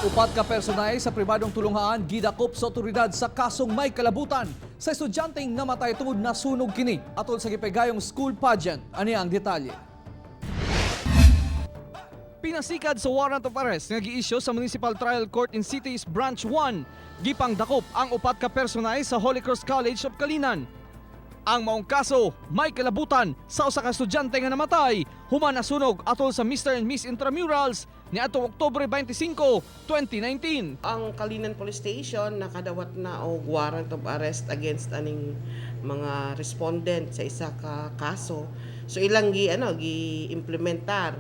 Upat ka personay sa pribadong tulunghaan gidakop sa otoridad sa kasong may kalabutan sa estudyanteng namatay tungod nasunog kini atol sa gipegayong school pageant. Ani ang detalye. Pinasikad sa warrant of arrest nga giisyu sa Municipal Trial Court in Cities Branch 1, gipangdakop ang upat ka personay sa Holy Cross College of Calinan. Ang maong kaso may kalabutan sa usa ka estudyante nga namatay human nasunog atol sa Mr. and Miss Intramurals niadtong Oktubre 25, 2019. Ang Calinan Police Station nakadawat na og warrant of arrest against aning mga respondent sa isa ka kaso. So ilang gi ano gi implementar,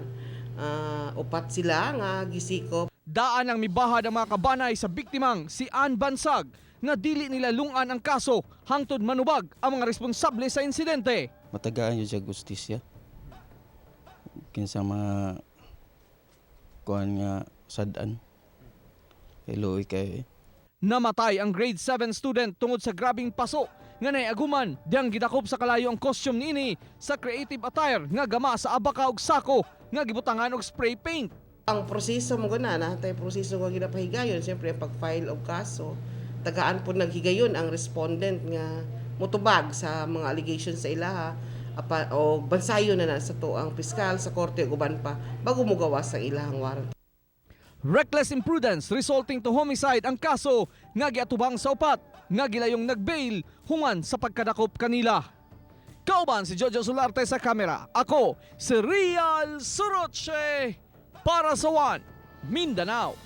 upat sila nga gisikop. Daan ang mibahad ang mga kabanay sa biktimang si Ann Bansag nga dili nila lungan ang kaso hangtod manubag ang mga responsable sa insidente. Matagaan yun siya gustisya kinsa mga kuan nga sad-an kay luoy kay eh. Namatay ang grade 7 student tungod sa grabing paso nga naiaguman diyang gidakop sa kalayo ang costume niini sa creative attire nga gama sa abaka ug sako nga gibutangan og spray paint. Ang proseso mo guna na tay proseso nga ginapahigayon, siyempre ang pag-file og kaso, tagaan po naghigayon ang respondent nga mutubag sa mga allegations sa ilaha apa, o bansayon na na sa to ang piskal sa korte ug uban pa bago mo gawas ang ilahang warrant. Reckless imprudence resulting to homicide ang kaso nga giatubang sa upat nga gilayong nagbail human sa pagkadakop kanila. Kauban si Jojo Solarte sa kamera. Ako si Real Suroche para sa One Mindanao.